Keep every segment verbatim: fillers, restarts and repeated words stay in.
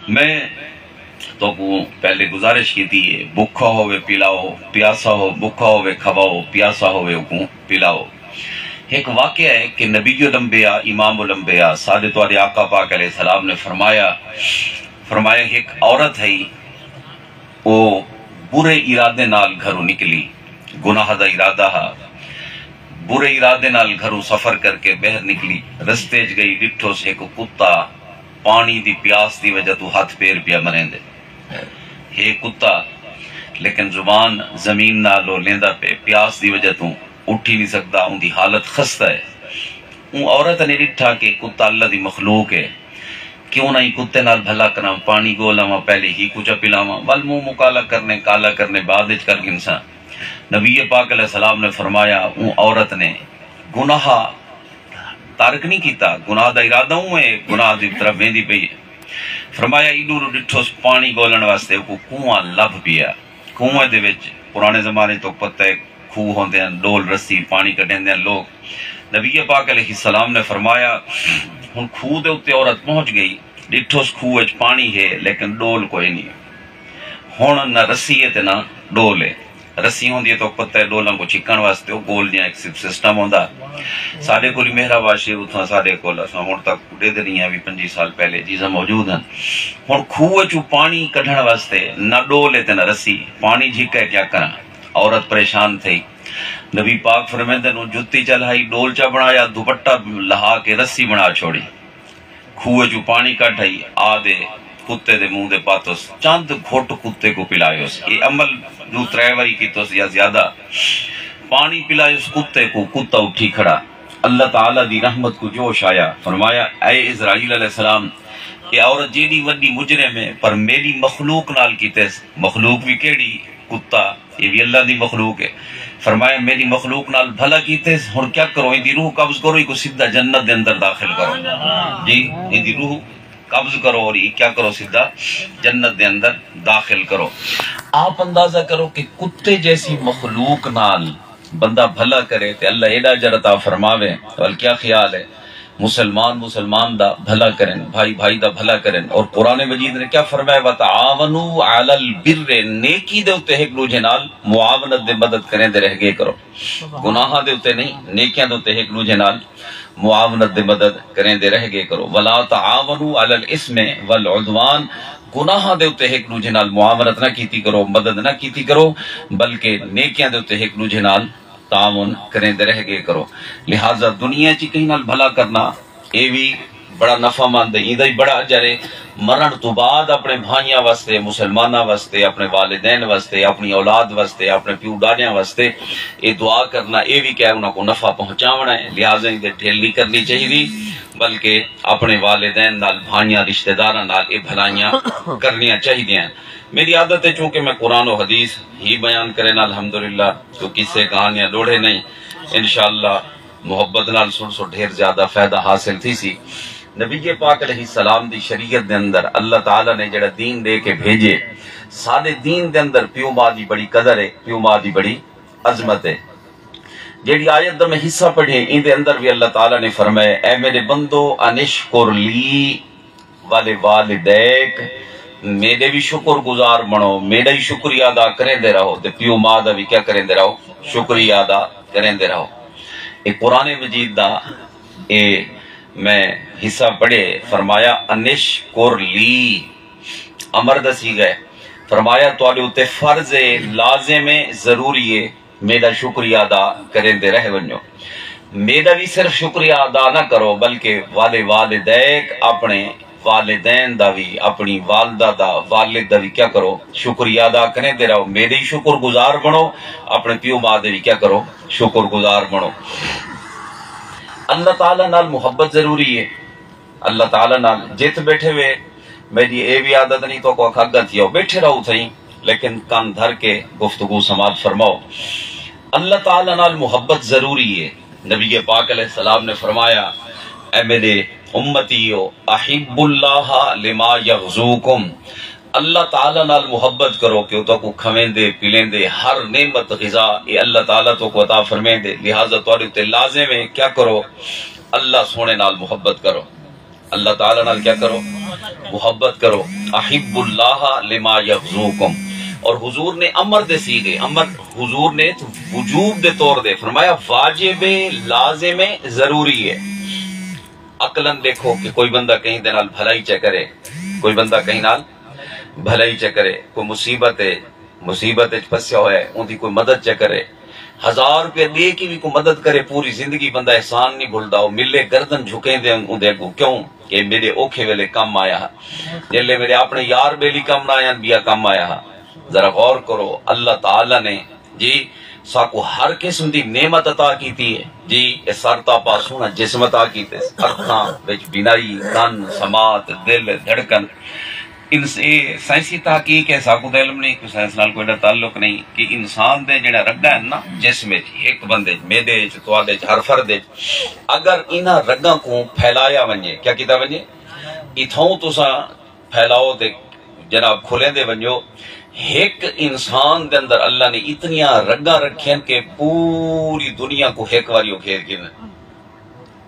میں توکوں پہلے گزارش کیتی ہے، بکھا ہووے پلاؤ، پیاسا ہو، بکھا ہووے کھواؤ، پیاسا ہووے اوکوں پلاؤ۔ ہک واقعہ ہے کہ نبی الانبیاء، امام الانبیاء، ساڈے تہاڈے آقا پاک علیہ السلام نے فرمایا، فرمایا ہک عورت ہئی، او برے ارادے نال گھروں نکلی، گناہ دا ارادہ ہا، برے ارادے نال گھروں سفر کر کے ٻاہر نکلی، رستے اچ ڳئی، ݙٹھوس ہک کتا پاݨی دی پیاس دی وجہ توں ہتھ پیر پیا مریندے۔ ہے کتا، لیکن زبان زمین نال او لیندا پئے، پیاس دی وجہ توں اٹھ ہی نہیں سڳدا، اوندی حالت خستہ ہے۔ اوں عورت نے ݙٹھا کہ کتا اللہ دی مخلوق ہے، کیوں نہ ایں کتے نال بھلا کراں، پاݨی ڳول آواں، پہلے ہی کجھ پلاواں، ول منہ مکالا کرنے، کالا کرنے، بعد اچ کر گھنساں۔ نبی پاک علیہ السلام نے فرمایا، اوں عورت نے گناہ ترک نہیں کیتا، گناہ دا ارادہ اوں ہے، گناہ دی طرف ویندی پئی ہے۔ فرمایا، ایݙو رو ݙٹھوس پاݨی ڳولݨ واسطے اوکوں کنواں لبھ پیا۔ کنویں دے وچ پراݨے زمانے توں پتہ ہے، کھوہ ہوندے ہن، ݙول رسی پاݨی کڈھیندے ہن لوگ۔ نبی پاک علیہ السلام نے فرمایا، ہݨ کھوہ دے اتے عورت پہنچ ڳئی، ݙٹھوس کھوہ وچ پاݨی ہے لیکن ݙول کوئی نہیں۔ ہݨ نہ رسی ہے تے نہ ݙول ہے۔ رسی ہوندی ہے تاں پتہ ہے ݙولاں کوں چھکݨ واسطے، او گول جیہاں ہک سسٹم ہوندا۔ ساݙے کول ہی مہرا واشی اتھاں، ساݙے کول، اساں ہݨ تک ݙیدھ نہیں ہیں، ویہہ پنجی سال پہلے چیزاں موجود ہن۔ ہݨ کھوہ چوں پاݨی کڈھݨ واسطے نہ ݙول ہے تے نہ رسی، پاݨی جھکا ہے، کیا کراں؟ عورت پریشان تھئی۔ نبی پاک فرمیندے نوں جتی چا لہائی، ݙول چا بݨایا، دوپٹہ لہا کے رسی بݨا چھوڑی۔ کھوہ چوں پاݨی کڈھ آئی، آ دے کتے دے منہ دے پاتوس، چند گھٹ کتے کوں پلایوس۔ اے عمل ݙو ترے واری کیتوس یا زیادہ۔ پاݨی پلایوس کتے کوں، کتا اٹھی کھڑا۔ اللہ تعالیٰ دی رحمت کوں جوش آیا، فرمایا، اے عزرائیل علیہ السلام، اے عورت جیݙی وݙی مجرم ہے، پر میݙی مخلوق نال کیتس، مخلوق وی کیڑھی؟ کتا، اے وی اللہ دی مخلوق ہے۔ فرمایا، میݙی مخلوق نال بھلا کیتس، ہݨ کیا کرو؟ ایندی روح قبض کرو، ایکوں سدھا جنت دے اندر داخل کرو۔ جی، ایندی روح قبض کرو اور یہ کیا کرو، سدھا جنت دے اندر داخل کرو۔ آپ اندازہ کرو کہ کتے جیسی مخلوق نال بندہ بھلا کرے تے اللہ ایݙا اجر عطا فرماوے، ول کیا خیال ہے؟ مسلمان مسلمان دا بھلا کرن، بھائی بھائی دا بھلا کرن۔ اور قرآن مجید نے کیا فرمایا؟ وتعاونوا علی البر، نیکی دے اتے ہک ݙوجھے نال معاونت دے، مدد کریندے رہ ڳئے کرو۔ گناہاں دے اتے نہیں، نیکیاں دے اتے ہک ݙوجھے نال معاونت دے، مدد کریندے رہ ڳئے کرو۔ ولا تعاونوا علی الاثم والعدوان، گناہاں دے اتے ہک ݙوجھے نال معاونت نہ کیتی کرو، مدد نہ کیتی کرو، بلکہ نیکیاں دے اتے ہک ݙوجھے نال تعاون کریندے رہ ڳئے کرو۔ لہذا دنیا چ کہیں نال بھلا کرنا، اے وی بڑا نفع مند ہے، ایندا وی بڑا اجر ہے۔ مرݨ توں بعد اپݨے بھائیاں واسطے، مسلماناں واسطے، اپݨے والدین واسطے، اپݨی اولاد واسطے، اپݨے پیو ݙاݙیاں واسطے اے دعا کرنا، اے وی کیا انہاں کوں نفع پہنچاوݨا ہے، لہذا ایندے ڈھل نہیں کرنی چاہیدی، بلکہ اپݨے والدین نال، بھائیاں، رشتہ داراں نال اے بھلائیاں کرݨیاں چاہیدیاں ہن۔ میݙی عادت ہے، چونکہ میں قرآن و حدیث ہی بیان کرینا، الحمدللہ، تو قصے کہانیاں ݙوہڑے نہیں۔ انشاءاللہ محبت نال سݨسو، ڈھیر زیادہ فائدہ حاصل تھیسی۔ نبی پاک علیہ السلام دی شریعت دے اندر اللہ تعالیٰ نے جڑا دین ݙے کے بھیجے، ساݙے دین دے اندر پیو ماء دی بڑی قدر ہے، پیو ماء دی بڑی عظمت ہے۔ جیڑھی آیت دا میں حصہ پڑھے، ایندے اندر وی اللہ تعالیٰ نے فرمایا، اے میݙے بندو، ان اشکر لی ولوالدیک، میݙے وی شکر گزار بݨو، میݙا ہی شکریہ ادا کریندے رہو، تے پیو ماء دا وی کیا کریندے رہو؟ شکریہ ادا کریندے رہو۔ اے قرآن مجید دا اے میں حصہ پڑھے، فرمایا، ان اشکر لی، امر دا صیغہ ہے۔ فرمایا، تہاݙے اتے فرض ہے، لازم ہے، ضروری ہے، میݙا شکریہ ادا کریندے رہ ونڄو۔ میݙا وی صرف شکریہ ادا نہ کرو، بلکہ والوالدیک، اپݨے والدین دا وی، اپݨی والدہ دا، والد دا وی کیا کرو؟ شکریہ ادا کریندے رہو۔ میݙے ہی شکر گزار بݨو، اپݨے پیو ماء دے وی کیا کرو؟ شکر گزار بݨو۔ اللہ تعالیٰ نال محبت ضروری ہے۔ اللہ تعالیٰ نال جت بیٹھے وے، میݙی اے وی عادت نہیں، تو کو اکھ اڳاں تھی آؤ، بیٹھے رہو تھئیں، لیکن کن دھر کے گفتگو سماعت فرماؤ۔ اللہ تعالیٰ نال محبت ضروری ہے۔ نبی پاک علیہ السلام نے فرمایا، اے میݙے امتیو، احب اللہ لما یغذوکم، اللہ تعالیٰ نال محبت کرو کہ او تہاکوں کھویندے، پلیندے، ہر نعمت غذا اے اللہ تعالیٰ تہاکوں عطا فرمیندے، لہذا تہاݙے اتے لازم ہے، کیا کرو؟ اللہ سوہݨے نال محبت کرو۔ اللہ تعالیٰ نال کیا کرو؟ محبت کرو۔ احب اللہ لما یغزوکم۔ اور حضور نے امر دے سیغے، امر حضور نے وجوب دے طور دے فرمایا، واجب ہے، لازم ہے، ضروری ہے۔ عقلاً ݙیکھو کہ کوئی بندہ کہیں دے نال بھلائی چا کرے، کوئی بندہ کہیں نال بھلائی چا کرے، کوئی مصیبت ہے، مصیبت وچ پھسیا ہویا ہے، اوندی کوئی مدد چا کرے، ہزار روپیہ ݙے کے وی کوئی مدد کرے، پوری زندگی بندہ احسان نہیں بھلدا، او ملے گردن جھکیندے اوندے اڳوں۔ کیوں؟ کہ میݙے اوکھے ویلے کم آیا ہا، جیلے میݙے اپݨے یار ٻیلی کم نہ آئن، ٻیا کم آیا ہا۔ ذرا غور کرو، اللہ تعالیٰ نے جی ساکوں ہر قسم دی نعمت عطا کیتی ہے۔ جی اے سر تاپا سوہݨا جسم عطا کیتے، اکھاں وچ بینائی، کن، سماعت، دل، دھڑکن۔ انس-، اے سائنسی تحقیق ہے، ساکوں تے علم نہیں، کوئی سائنس نال کوئی ایݙا تعلق نہیں کہ انسان دے جیڑھے رڳاں ہن نا جسم وچ، ہک بندے وچ، میݙے وچ، تہاݙے وچ، ہر فرد وچ، اگر انہاں رڳاں کوں پھیلایا ونڄے، کیا کیتا ونڄے؟ اتھوں تساں پھیلاؤ تے جناب کھلیندے ونڄو۔ ہک انسان دے اندر اللہ نے اتنیاں رڳاں رکھین کہ پوری دنیا کوں ہک واری او گھیر گھن۔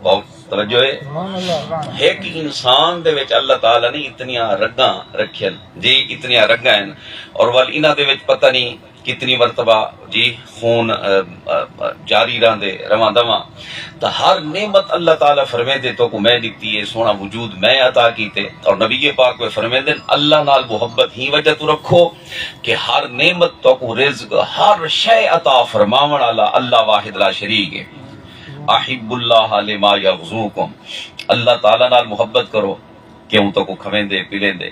بہت توجہ ہے۔ ہک انسان دے وچ اللہ تعالیٰ نے اتنیاں رڳاں رکھین، جی اتنیاں رڳاں ہن، اور ول انہاں دے وچ پتہ نہیں کتنی مرتبہ جی خون، آ، آ، آ، جاری رہندے رواں دواں۔ تاں ہر نعمت اللہ تعالیٰ فرمیندے، توکوں میں ݙتی ہے، سوہݨا وجود میں عطا کیتے۔ اور نبی پاک وی فرمیندن، اللہ نال محبت ہی وجہ توں رکھو کہ ہر نعمت، توکوں رزق، ہر شے عطا فرماوݨ والا اللہ واحد لا شریک ہے۔ احب اللہ لما یغزوکم، اللہ تعالیٰ نال محبت کرو، کیوں توکوں کھویندے پلیندے۔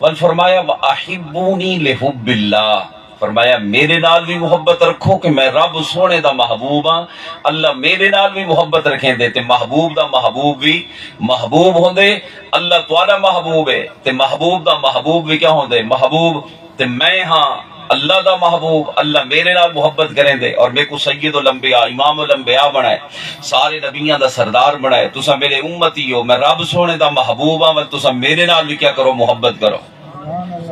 ول فرمایا، وَأَحِبُّونِي لِحُبِّ اللَّهِ، فرمایا میرے نال وی محبت رکھو کہ میں رب سوہݨے دا محبوب ہاں۔ اللہ میرے نال وی محبت رکھیندے تے محبوب دا محبوب وی محبوب ہوندے۔ اللہ تہاݙا محبوب ہے تے محبوب دا محبوب وی کیا ہوندے؟ محبوب۔ تے میں ہاں اللہ دا محبوب، اللہ میرے نال محبت کریندے اور میکوں سید الانبیاء، امام الانبیاء بݨائے، سارے نبیاں دا سردار بݨائے۔ تساں میرے امتی ہو، میں رب سوہݨے دا محبوب ہاں، ول تساں میرے نال وی کیا کرو؟ محبت کرو۔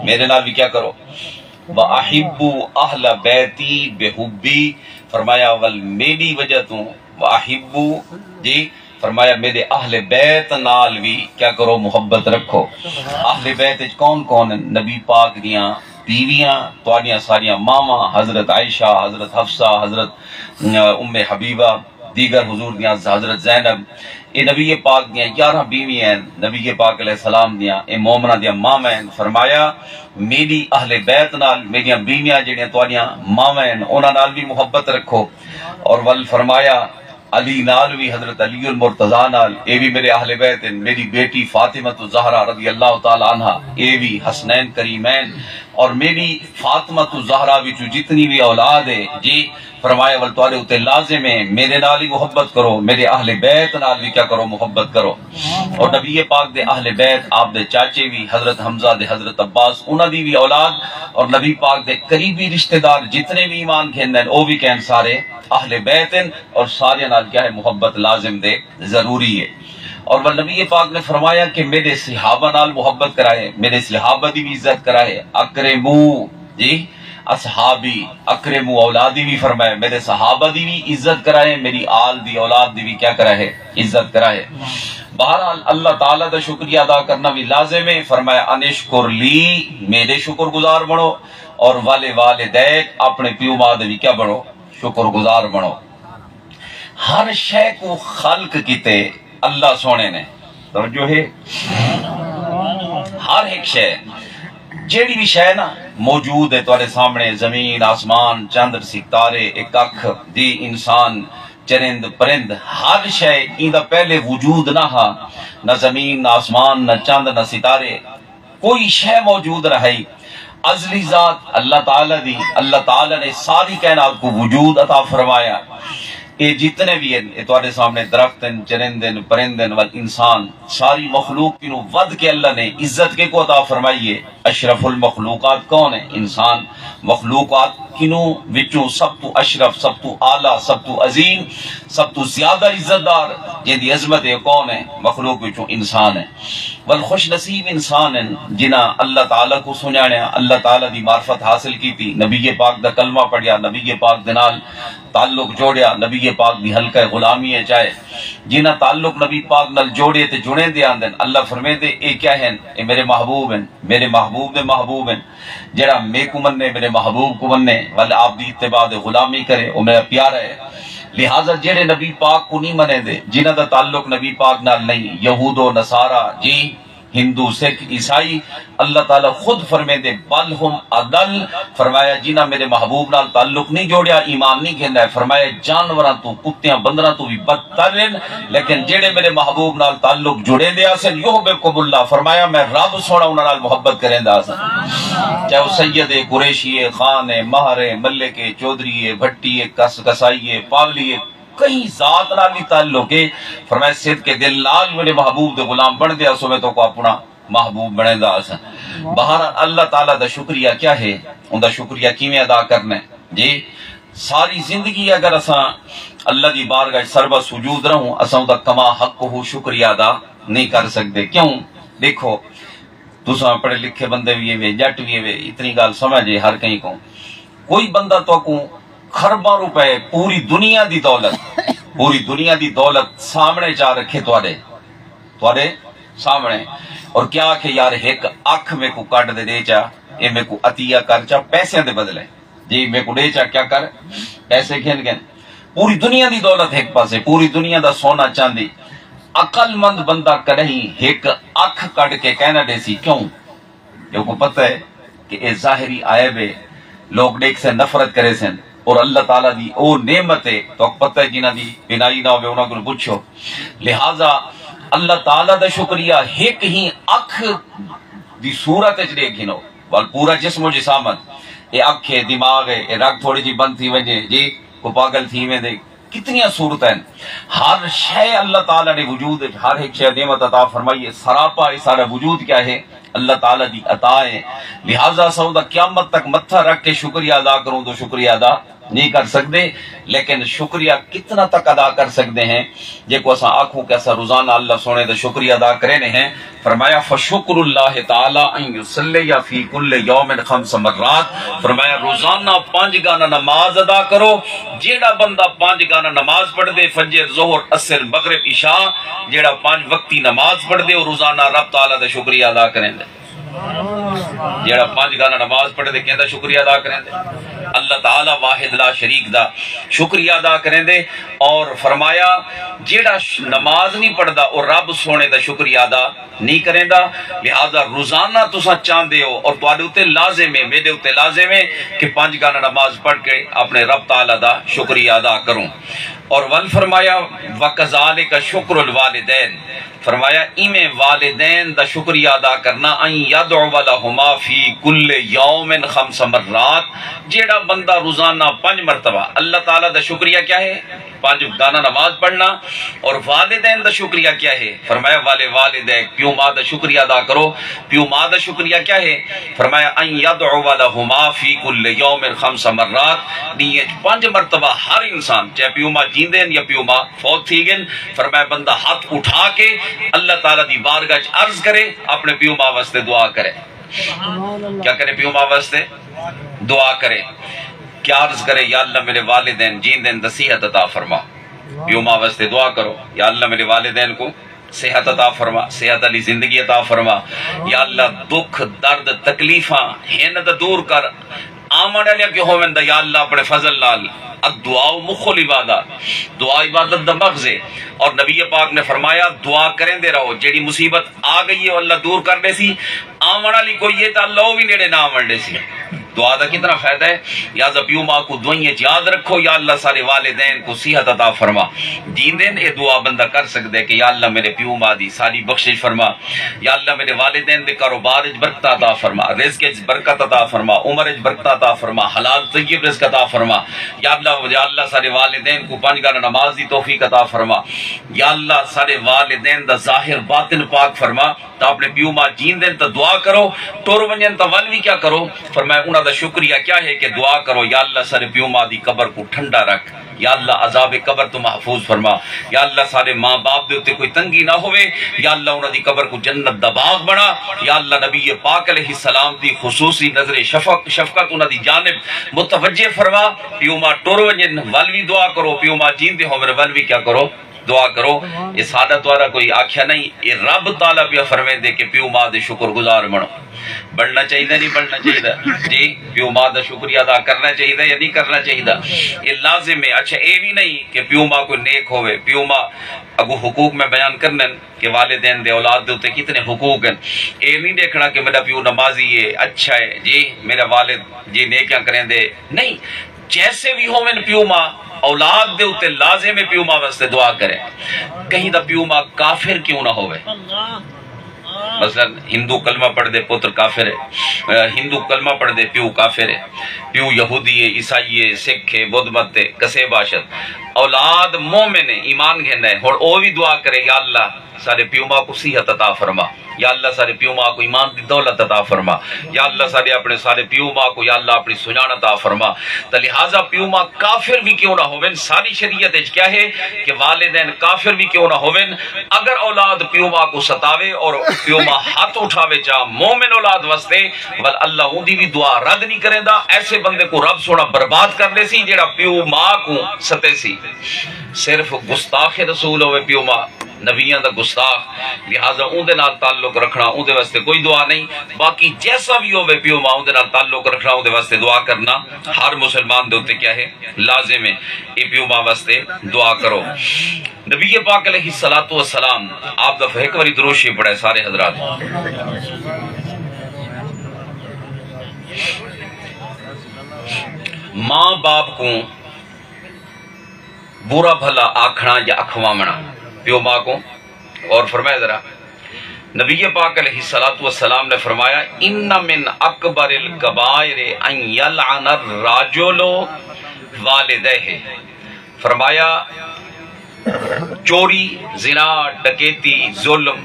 میرے نال وی کیا کرو؟ وَأَحِبُّوا أَهْلَ بَيْتِي بِحُبِّي، فرمایا ول میݙی وجہ توں، وَأَحِبُّوا، جی، فرمایا میݙے اہل بیت نال وی کیا کرو؟ محبت رکھو۔ اہل بیت وچ کون کون ہن؟ نبی پاک دیاں بیویاں، تہاݙیاں ساریاں ماواں، حضرت عائشہ، حضرت حفصہ، حضرت، ام حبیبہ، دیگر حضور دیاں، حضرت زینب، اے نبی پاک دیاں یارہاں بیویاں ہن، نبی پاک علیہ السلام دیاں، اے مومناں دیاں ماواں ہن۔ فرمایا میݙی اہل بیت نال، میݙیاں بیویاں جیڑھیاں تہاݙیاں ماواں ہن، انہاں نال وی محبت رکھو۔ اور ول فرمایا علی نال وی، حضرت علی المرتضیٰ نال، اے وی میرے اہل بیت ہن، میری بیٹی فاطمۃ الزہرا رضی اللہ تعالیٰ عنہا، اے وی حسنین کریمین، اور میری فاطمۃ الزہرا وچوں جتنی وی اولاد ہے جی، فرمایا ول تہاݙے اتے لازم ہے میرے نال ہی محبت کرو، میرے اہل بیت نال وی کیا کرو؟ محبت کرو۔ اور نبی پاک دے اہل بیت، آپ دے چاچے وی، حضرت حمزہ دے حضرت عباس، انہاں دی وی اولاد، اور نبی پاک دے قریبی رشتہ دار جتنے وی ایمان گھن ہن، او وی کہن سارے اہل بیت ہن، اور ساریاں نال کیا ہے؟ محبت لازم دے ضروری ہے۔ اور ول نبی پاک نے فرمایا کہ میرے صحابہ نال محبت کرائے، میرے صحابہ دی بھی عزت کرائے۔ اکرمو، جی، اصحابی، اکرمو اولادی بھی فرمایا، میرے صحابہ دی بھی عزت کرائے، میری آل دی اولاد دی بھی کیا کرائے؟ عزت کرائے۔ بہرحال اللہ تعالیٰ دا شکریہ ادا کرنا بھی لازم ہے۔ فرمایا، انشکر لی، میرے شکر گزار بنو، اور والے والدیک، اپنے پیو ماں دے بھی کیا بنو؟ شکر گزار بنو۔ ہر شے کو خلق کیتے اللہ سونے نے۔ توجہ ہے؟ ہر ایک شے، جیڑی بھی شے نا موجود ہے تہاݙے سامنے، زمین، آسمان، چندر، ستارے، اے ککھ دی، انسان، چرند، پرند، ہر شے ایندا پہلے وجود نہ ہا، نہ زمین، نہ آسمان، نہ چند، نہ ستارے۔ کوئی شے موجود نہ ہئی۔ ازلی ذات اللہ تعالیٰ دی، اللہ تعالیٰ نے ساری کائنات کو وجود عطا فرمایا۔ اے جتنے بھی ہیں، اے تہاݙے سامنے درخت ہیں، چرند ہیں، پرند ہیں، ول انسان، ساری مخلوق کنوں ودھ کے اللہ نے عزت کے کو عطا فرمائی ہے۔ اشرف المخلوقات کون ہے؟ انسان۔ مخلوقات کنوں وچوں سب تو اشرف، سب تو اعلیٰ، سب تو عظیم، سب تو زیادہ عزت دار جیندی عظمت ہے، کون ہے؟ مخلوق وچوں انسان ہے۔ ول خوش نصیب انسان ہن جنہاں اللہ تعالیٰ کوں سنڄاݨیا، اللہ تعالیٰ دی معرفت حاصل کیتی، نبی پاک دا کلمہ پڑھیا، نبی پاک دے نال تعلق جوڑیا، نبی پاک دی حلقہ غلامی اچ آئے۔ جنہاں تعلق نبی پاک نال جوڑے تے جڑیندے آندن، اللہ فرمیندے، اے کیا ہن؟ اے میرے محبوب ہن، میرے محبوب دے محبوب ہن۔ جیڑھا میکوں منے، میرے محبوب کوں منے، ول آپ دی اتباع دے غلامی کرے، او میرا پیارا ہے۔ لہذا جیڑھے نبی پاک کوں نہیں منے دے، جنہاں دا تعلق نبی پاک نال نہیں، یہود و نصارہ، جی، ہندو، سکھ، عیسائی، اللہ تعالیٰ خود فرمیندے، بل ہم اضل، فرمایا جنہاں میرے محبوب نال تعلق نہیں جوڑیا، ایمان نہیں گھندا ہے، فرمایا جانوراں توں، کتیاں، بندراں توں بھی بدتر ہن۔ لیکن جیڑھے میرے محبوب نال تعلق جڑیندے آسن، یحببکم اللہ، فرمایا میں رب سوہݨا انہاں نال محبت کریندا آساں۔ چاہے او سید ہے، قریشی ہے، خان ہے، مہر ہے، ملک ہے، چودھری ہے، بھٹی ہے، کس کسائی ہے، پاولی ہے، کہیں ذات نال نہیں تعلق ہے، فرمایا صدق دل نال میرے محبوب دے غلام بݨدے آسو، میں تہاکوں اپݨا محبوب بݨیندا آساں۔ بہرحال اللہ تعالیٰ دا شکریہ کیا ہے، اوندا شکریہ کیویں ادا کرنا ہے؟ جی، ساری زندگی اگر اساں اللہ دی بارگاہ اچ سربہ سجود رہوں، اساں اوندا کما حقہ شکریہ ادا نہیں کر سڳدے۔ کیوں؟ ݙیکھو، تساں پڑھے لکھے بندے وی ہیوے، ڄٹ وی ہیوے، اتنی ڳالھ سمجھ ہے ہر کہیں کوں۔ کوئی بندہ تہاکوں خرباں روپے، پوری دنیا دی دولت، پوری دنیا دی دولت سامݨے چا رکھے تہاݙے، تہاݙے سامݨے، اور کیا آکھے، یار، ہک اکھ میکوں کڈھ تے ݙے چا، اے میکوں عطیہ کر چا، پیسیاں دے بدلے۔ جی، میکوں ݙے چا، کیا کر، پیسے گھن گھن۔ پوری دنیا دی دولت ہک پاسے، پوری دنیا دا سونا چاندی۔ عقل مند بندہ کݙہیں ہک اکھ کڈھ کے کائناں ݙیسی، کیوں؟ جو کو پتہ ہے کہ اے ظاہری عیب ہے، لوگ ݙیکھسن، نفرت کریسن، اور اللہ تعالیٰ دی او نعمت ہے، تہاکوں پتہ ہے جنہاں دی بینائی نہ ہووے، انہاں کوں پچھو۔ لہذا اللہ تعالیٰ دا شکریہ ہک ہی اکھ دی صورت اچ ݙیکھ گھنو، ول پورا جسم و جسامت، اے اکھ ہے، دماغ ہے، اے رگ تھوڑی جی بند تھی ونڄے، جی، کو پاگل تھی ویندے۔ کتنیاں صورتاں ہن۔ ہر شے اللہ تعالیٰ نے وجود وچ، ہر ہک شے نعمت عطا فرمائی ہے۔ سراپا اے سارا وجود کیا ہے؟ اللہ تعالیٰ دی عطا ہے۔ لہذا اساں اوندا قیامت تک متھا رکھ کے شکریہ ادا کروں تو شکریہ ادا نہیں کر سڳدے، لیکن شکریہ کتنا تک ادا کر سڳدے ہیں؟ جیکوں اساں آکھوں کہ اساں روزانہ اللہ سوہݨے دا شکریہ ادا کریندے ہیں، فرمایا، فشکر اللہ تعالیٰ ان یصلی فی کل یوم خمس مرات، فرمایا روزانہ پنج گانا نماز ادا کرو۔ جیڑھا بندہ پنج گانا نماز پڑھدے، فجر، ظہر، عصر، مغرب، عشاء، جیڑھا پنج وقتی نماز پڑھدے، او روزانہ رب تعالیٰ دا شکریہ ادا کریندے۔ جیڑھا پنج گانا نماز پڑھدے، کیندا شکریہ ادا کریندے؟ اللہ تعالیٰ واحد لا شریک دا شکریہ ادا کریندے۔ اور فرمایا، جیڑھا ش-، نماز نہیں پڑھدا، او رب سوہݨے دا شکریہ ادا نہیں کریندا۔ لہذا روزانہ تساں چاہندے ہو اور تہاݙے اتے لازم ہے، میݙے اتے لازم ہے کہ پنج گانا نماز پڑھ کے اپݨے رب تعالیٰ دا شکریہ ادا کروں۔ اور ول فرمایا، وکذالک شکر الوالدین، فرمایا ایویں والدین دا شکریہ ادا کرنا، ان یدعو لہما فی کل یوم خمس مرات، جیڑھا بندہ روزانہ پنج مرتبہ، اللہ تعالیٰ دا شکریہ کیا ہے؟ پنج گانا نماز پڑھنا۔ اور والدین دا شکریہ کیا ہے؟ فرمایا، ولوالدیک، پیو ماء دا شکریہ ادا کرو۔ پیو ماء دا شکریہ کیا ہے؟ فرمایا، ان یدعو لہما فی کل یوم خمس مرات، ݙینہہ اچ پنج مرتبہ ہر انسان، چاہے پیو ماء جیندے ہن یا پیو ماء فوت تھی ڳئن، فرمایا بندہ ہتھ اٹھا کے اللہ تعالیٰ دی بارگاہ اچ عرض کرے، اپݨے پیو ماء واسطے دعا کرے۔ کیا کرے؟ پیو ماء واسطے دعا کرے۔ کیا عرض کرے؟ یا اللہ میرے والدین جیندن تاں صحت عطا فرما۔ پیو ماء واسطے دعا کرو، یا اللہ میرے والدین کوں صحت عطا فرما، صحت آلی زندگی عطا فرما۔ یا اللہ دکھ، درد، تکلیفاں ہن تاں دور کر، آوݨ آلیاں کیوں ہوون تاں یا اللہ اپݨے فضل نال۔ الدعاء مخ العبادہ، دعا عبادت دا مغز ہے۔ اور نبی پاک نے فرمایا، دعا کریندے رہو، جیڑھی مصیبت آ ڳئی ہے او اللہ دور کر ݙیسی، آوݨ آلی کوئی ہے تاں اللہ او وی نیڑے نہ آوݨ ݙیسی۔ دعا دا کتنا فائدہ ہے۔ لہذا پیو ماء کوں دعائیں اچ یاد رکھو، یا اللہ سارے والدین کوں صحت عطا فرما۔ جیندن اے دعا بندہ کر سڳدے کہ یا اللہ میرے پیو ماء دی ساری بخشش فرما، یا اللہ میرے والدین دے کاروبار اچ برکت عطا فرما، رزق اچ برکت عطا فرما، عمر اچ برکت عطا فرما، حلال طیب رزق عطا فرما۔ یا اللہ، یا اللہ سارے والدین کوں پنج گانا نماز دی توفیق عطا فرما۔ یا اللہ سارے والدین دا ظاہر باطن پاک فرما۔ تاں اپݨے پیو ماء جیندن تاں دعا کرو، ٹر ونڄن تاں ول وی کیا کرو۔ فرمایا، انہاں دا شکریہ کیا ہے کہ دعا کرو، یا اللہ ساݙے پیو ماء دی قبر کوں ٹھنڈا رکھ، یا اللہ عذاب قبر تو محفوظ فرما۔ یا اللہ سارے ماں باپ دے اتے کوئی تنگی نہ ہوئے۔ یا اللہ انہاں دی قبر کو جنت دا باغ بنا۔ یا اللہ نبی پاک علیہ السلام دی خصوصی نظر شفق شفقت انہاں دی جانب متوجہ فرما۔ پیو ماں ٹر ونجن ول وی دعا کرو، پیو ماں جیندے ہوون ول وی کیا کرو، دعا کرو۔ اے ساڈا تہاڈا کوئی آکھیا نہیں، اے رب تعالی پیا فرمیندے کہ پیو ماں دے شکر گزار بنو۔ بننا چاہیدا نہیں بننا چاہیدا؟ جی، پیو ماں دا شکریہ ادا کرنا چاہیدا یا نہیں کرنا چاہیدا؟ اے لازم ہے۔ اچھا، اے وی نہیں کہ پیو ماں کوئی نیک ہوے، پیو ماں اگوں حقوق میں بیان کرنن کہ والدین دے اولاد دے اتے کتنے حقوق ہیں۔ اے نہیں دیکھنا کہ میرا پیو نمازی ہے، اچھا ہے جی، میرا والد جی نیکیاں کریندے، نہیں۔ جیسے وی ہوون پیو ماں، اولاد دے اتے لازم ہے پیو ماں واسطے دعا کرے۔ کہیں دا پیو ماں کافر کیوں نہ ہوے، مثلا ہندو کلمہ پڑھدے پتر کافر ہے، ہندو کلمہ پڑھدے پیو کافر ہے، پیو یہودی ہے، عیسائی ہے، سکھ ہے، بدھ مت ہے، کسے باشد، اولاد مومن ہے، ایمان گھن ہے، ہن او وی دعا کرے، یا اللہ سارے پیو ماں کو صحت عطا فرما، یا اللہ سارے پیو ماں کو ایمان دی دولت عطا فرما، یا اللہ سارے اپنے سارے پیو ماں کو یا اللہ اپنی سنجان عطا فرما۔ تو لہذا پیو ماں کافر بھی کیوں نہ ہوون، ساری شریعت اچ کیا ہے کہ والدین کافر بھی کیوں نہ ہوون، اگر اولاد پیو ماں کو ستاوے اور پیو ماں ہاتھ اٹھاوے چا مومن اولاد واسطے، ول اللہ اوندی بھی دعا رد نہیں کریندا۔ ایسے بندے کو رب سونا برباد کر دے سی جیڑا پیو ماں کو ستے سی۔ صرف گستاخ رسول ہوئے پیو ماں، نبیاں دا گستاخ، لہذا اوندے نال تعلق رکھنا اوندے واسطے کوئی دعا نہیں۔ باقی جیسا بھی ہوے پیو ماں، اوندے نال تعلق رکھنا اوندے واسطے دعا کرنا ہر مسلمان دے اتے کیا ہے؟ لازم ہے۔ اے پیو ماں واسطے دعا کرو۔ نبی پاک علیہ الصلوۃ والسلام آپ دا ہک واری درود شریف پڑھے سارے حضرات۔ ماں باپ کو برا بھلا آکھنا یا اکھواونا، پیو ماں کو، غور فرمائے ذرا۔ نبی پاک علیہ الصلوۃ والسلام نے فرمایا، ان من اکبر الکبائر ان یلعن الرجل والدیہ۔ فرمایا، چوری، زنا، ڈکیتی، ظلم،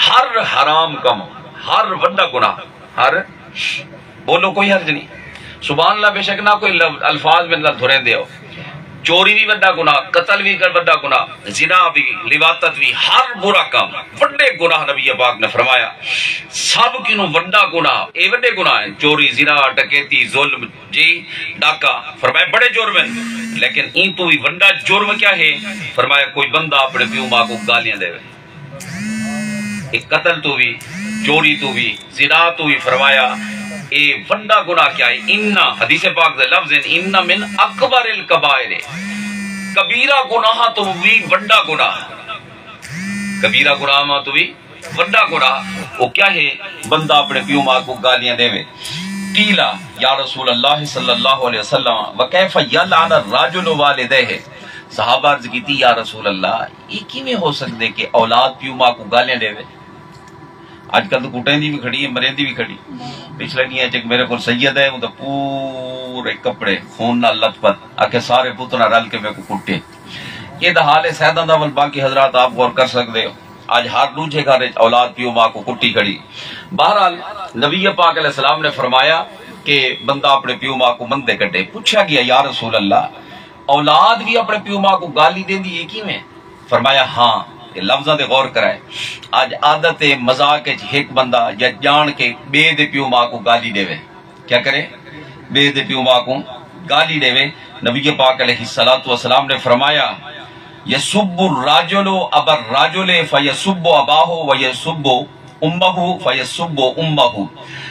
ہر حرام کم، ہر وڈا گناہ، ہر، بولو کوئی حرج نہیں۔ سبحان اللہ، بے شک نہ کوئی لفظ، الفاظ میرے نال دھریندے ہو۔ چوری بھی وڈا گناہ، قتل بھی وڈا گناہ، زنا بھی، لواطت بھی، ہر برا کم، وڈے گناہ نبی پاک نے فرمایا۔ سب کنوں وڈا گناہ، اے وڈے گناہ ہیں، چوری، زنا، ڈکیتی، ظلم، جی، ڈاکہ، فرمایا بڑے جرم ہیں، لیکن این تو بھی وڈا جرم کیا ہے؟ فرمایا کوئی بندہ اپنے پیو ماں کو گالیاں دے۔ اے قتل تو بھی، چوری تو بھی، زنا تو بھی، فرمایا اے وڈا گناہ کیا ہے؟ ان، حدیث پاک دے لفظ ہیں، ان من اکبر الکبائر، کبیرہ گناہ تو بھی وڈا گناہ، کبیرہ گناہ تو بھی وڈا گناہ۔ وہ کیا ہے؟ بندہ اپنے پیو ماں کو گالیاں دے۔ قیل، یا رسول اللہ صلی اللہ علیہ وسلم، وکیف یلعن الرجل والدیہ؟ صحابہ عرض کیتی، یا رسول اللہ، یہ کیویں ہو سکدے کہ اولاد پیو ماں کو گالیاں ڈیوے؟ اج کل تو کٹیندی بھی کھڑی ہے، مریندی بھی کھڑی۔ پچھلے ڈینہاں چ میرے کول سید ہے، اوندا پورے کپڑے خون نال لت پت، آکھے سارے پتراں رل کے میرے کو کٹے۔ یہ دا حال ہے سیداں دا، ول باقی حضرات آپ غور کر سکدے ہو۔ اج ہر ڈوجھے گھر وچ اولاد پیو ماں کو کٹی کھڑی۔ بہرحال، نبی پاک علیہ السلام نے فرمایا کہ بندہ اپنے پیو ماں کو مندے کڈھے۔ پچھا گیا، یا رسول اللہ، اولاد بھی اپنے پیو ماں کو گالی ڈیندی ہے کیویں؟ فرمایا، ہاں۔ اے لفظاں تے غور کرائے۔ اج عادت ہے مذاق وچ ہک بندہ یا جان کے بے دے پیو ماں کو گالی ڈیوے۔ کیا کرے؟ بے دے پیو ماں کو گالی ڈیوے۔ نبی پاک علیہ الصلوۃ والسلام نے فرمایا، یسب الرجل ابا الرجل فیسب اباہ ویسب امہ فیسب امہ۔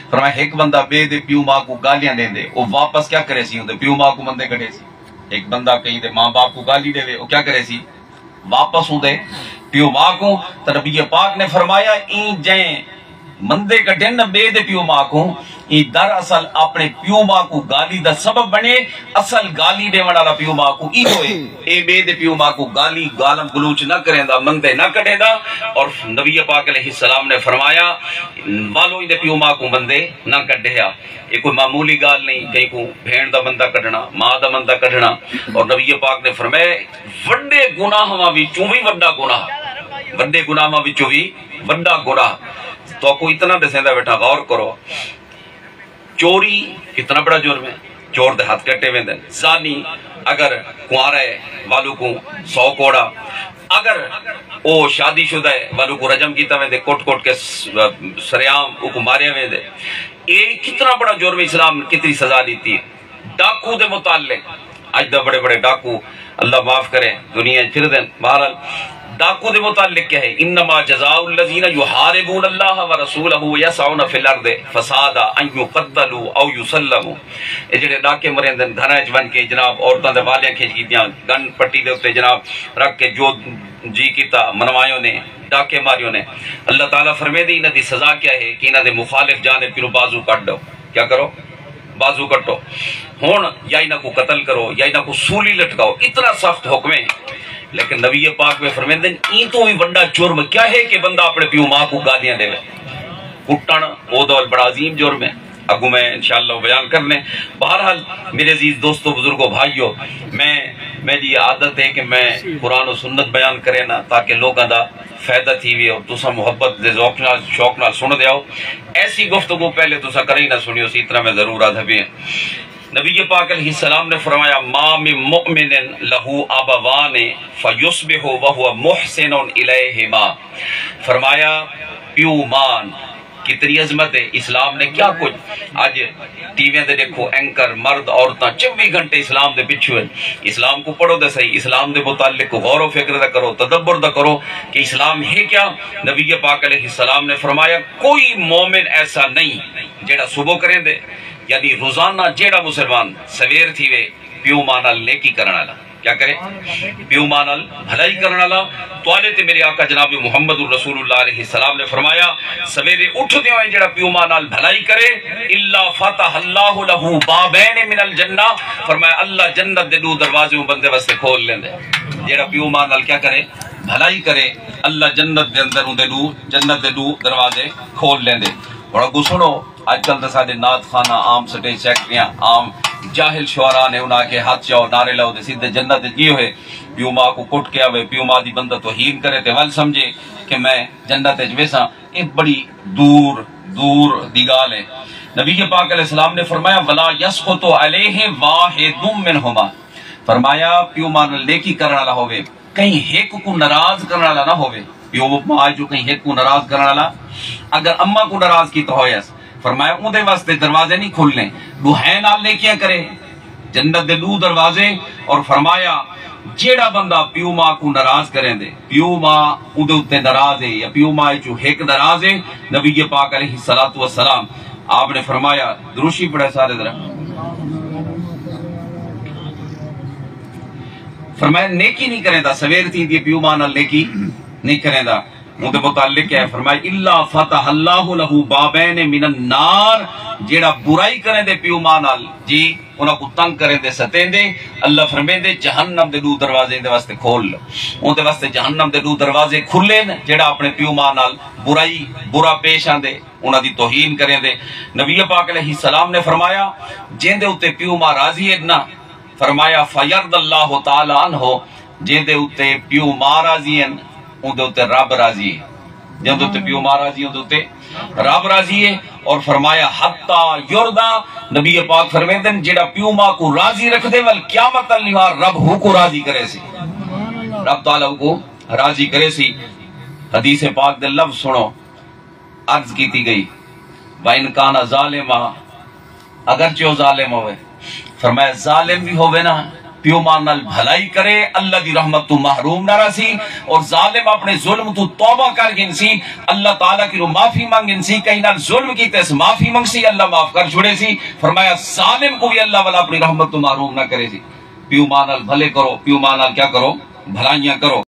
فرمایا، ایک بندہ بے دے پیو ماں کو گالیاں ڈیندے، او واپس کیا کرے سی؟ اوندے پیو ماں کو مندے کڈھے سی۔ ایک بندہ کہیں دے ماں باپ کو گالی ڈیوے، او کیا کرے سی؟ واپس اوندے پیو ماں کو۔ تے نبی پاک نے فرمایا، ایں جیں مندے کڈھن نہ بے دے پیو ماں کو، ایں دراصل اپنے پیو ماں کو گالی دا سبب بنے۔ اصل گالی ڈیوݨ والا پیو ماں کو ایہو ہے۔ اے بے دے پیو ماں کو گالی، گالم گلوچ نہ کریندا، مندے نہ کڈھیندا۔ اور نبی پاک علیہ السلام نے فرمایا، والو ایندے پیو ماں کو مندے نہ کڈھیا۔ اے کوئی معمولی گالھ نہیں، کہیں کو بھیݨ دا مندہ کڈھݨا، ماں دا مندہ کڈھݨا۔ اور نبی پاک نے فرمایا، وݙے گناہواں وچوں وی وݙا گناہ، وݙے گناہواں وچوں وی وݙا گناہ۔ تہاکوں اتنا ݙسیندا ویٹھاں، غور کرو۔ چوری کتنا بڑا جرم ہے، چور دے ہتھ کٹے ویندن۔ زانی، اگر کنوارا ہے، والو کوں سو کوڑا۔ اگر او شادی شدہ ہے، والو کوں رجم کیتا ویندے، کٹ کٹ کے س-، سریام اوکوں ماریا ویندے۔ اے کتنا بڑا جرم، اسلام کتنی سزا دیتی ہے۔ ڈاکو دے متعلق، اج دا بڑے بڑے ڈاکو، اللہ معاف کرے، دنیا وچ پھر دین۔ بہرحال، ڈاکو دے متعلق کیا ہے؟ "انما جزاء الذین یحاربون اللہ ورسولہ ویسعون فی الارض فسادا ان یقتلوا او یصلبوا۔" اے جڑے ڈاکے مریندن، گھراں وچ ونج کے جناب عورتاں دے والیاں کھچ کیتیاں، گن پٹی دے اتے جناب رکھ کے جو جی کیتا منوایوں نے، ڈاکے ماریوں نے۔ اللہ تعالیٰ فرمیندے انہاں دی سزا کیا ہے کہ انہاں دے مخالف جانب کنوں بازو کڈ ڈو۔ کیا کرو؟ بازو کٹو۔ ہن یا انہاں کوں قتل کرو یا انہاں کوں سولی لٹکاؤ، اتنا سخت حکم ہے۔ لیکن نبی پاک میں فرمیندے، ایں توں وی وڈا جرم کیا ہے کہ بندہ اپنے پیو ماں کوں گالیاں ڈیوے؟ کٹن او دا بڑا عظیم جرم ہے، اگوں میں انشاءاللہ بیان کرنے۔ بہرحال، میرے عزیز دوستو، بزرگو، بھائیو، میں، میری عادت ہے کہ میں قرآن و سنت بیان کرے نا، تاکہ لوگاں دا فائدہ تھی وے اور تساں محبت دے ذوق نال، شوق نال سن دے آؤ۔ ایسی گفتگو پہلے تساں کدی نہ سنی ہوسی، اتنا میں ضرور آدھا پیا۔ نبی پاک علیہ السلام نے فرمایا، "ما من مؤمن لہ ابوان فیصبح وہو محسن الیہما۔" فرمایا، پیو ماں کتنی عظمت ہے۔ اسلام نے کیا کچھ، اج ٹی ویاں تے ݙیکھو، اینکر، مرد، عورتاں چووی گھنٹے اسلام دے پچھوں ہن۔ اسلام کوں پڑھو تے صحیح، اسلام دے متعلق غور و فکر دا کرو، تدبر دا کرو کہ اسلام ہے کیا۔ نبی پاک علیہ السلام نے فرمایا، کوئی مومن ایسا نہیں جیڑھا صبح کریندے، یعنی روزانہ جیڑھا مسلمان سویر تھیوے، پیو ماں نال نیکی کرݨ والا۔ کیا کرے؟ پیو ماں نال بھلائی کرݨ والا۔ تہاݙے تے میرے آقا جناب محمد الرسول اللہ علیہ السلام نے فرمایا، سویرے اٹھدے ہوئے جڑا پیو ماں نال بھلائی کرے، الا فتح اللہ لہ بابین من الجنہ، فرمایا، اللہ جنت دے ݙو دروازے اوں بندے واسطے کھول لیندے۔ جڑا پیو ماں نال کیا کرے؟ بھلائی کرے، اللہ جنت دے اندر اوندے ݙو، جنت دے ݙو دروازے کھول لیندے۔ ہݨ اڳوں سݨو، اڄ کل تاں ساݙے نعت خواناں، عام سٹیج سیکرٹریاں، عام جاہل شعراء نے، انہاں آکھے، ہتھ چاؤ، نعرے لاؤ تے سدھے جنت وچ ڳئے ہوئے۔ پیو ماں کوں کٹ کے آوے، پیو ماں دی بندہ توہین کرے تے ول سمجھے کہ میں جنت وچ ویساں۔ اے بڑی دور، دور دی ڳالھ ہے۔ نبی پاک علیہ السلام نے فرمایا، "ولا یسخط علیہ واحد منہما۔" فرمایا، پیو ماں نال نیکی کرݨ والا ہووے، کہیں ہک کوں ناراض کرݨ والا نہ ہووے۔ پیو ماء جو کہیں ہک کوں ناراض کرݨ والا، اگر اماں کوں ناراض کیتا ہویس، فرمایا اوندے واسطے دروازے نہیں کھلنے، ݙوہائیں نال نیکیاں کرے، جنت دے ݙو دروازے۔ اور فرمایا جیڑھا بندہ پیو ماء کوں ناراض کریندے، پیو ماء اوندے اتے ناراض ہے یا پیو ماء وچوں ہک ناراض ہے، نبی پاک علیہ الصلوۃ والسلام آپ نے فرمایا، دروشی پڑھے سارے ذرا۔ فرمایا، نیکی نہیں کریندا، سویر تھیندی ہے، پیو ماء نال نیکی نہیں کریندا۔ اوندے متعلق کیا ہے؟ فرمایا، "الا فتح اللہ لہ بابین من النار۔" جیڑا برائی کریندے پیو ماء نال، جی، انہاں کوں تنگ کریندے، ستیندے، اللہ فرمیندے، جہنم دے ݙو دروازے اوندے واسطے کھول لو۔ اوندے واسطے جہنم دے ݙو دروازے کھلے نے، جیڑا اپنے پیو ماء نال برائی، برا پیش آندے، انہاں دی توہین کریندے۔ نبی پاک علیہ السلام نے فرمایا، جیندے اتے پیو ماء راضی ہے نا، فرمایا، "فیرضی اللہ تعالی عنہ"، جیندے اتے پیو ماء راضی ہن، اوندے اتے رب راضی ہے۔ جیندے اتے پیو ماء راضی، اوندے اتے رب راضی ہے۔ اور فرمایا، "حتی یرضی"، نبی پاک فرمیندن، جیڑھا پیو ماء کوں راضی رکھدے، ول قیامت تل نہار رب اوکوں راضی کریسی، رب تعالی اوکوں راضی کریسی۔ حدیث پاک دے لفظ سنو، عرض کیتی گئی، "وَإِنْ كَانَ ظَالِمًا"، اگرچہ او ظالم ہووے۔ فرمایا، ظالم وی ہووے نا، پیو ماں نال بھلائی کرے، اللہ دی رحمت توں محروم نہ رہسی، اور ظالم اپنے ظلم توں توبہ کر گھنسی، اللہ تعالیٰ کنوں معافی منگ گھنسی، کہیں نال ظلم کیتے اس معافی منگسی، اللہ معاف کر چھوڑیسی۔ فرمایا، ظالم کوں وی اللہ والا اپنی رحمت توں محروم نہ کریسی۔ پیو ماں نال بھلے کرو، پیو ماں نال کیا کرو؟ بھلائیاں کرو۔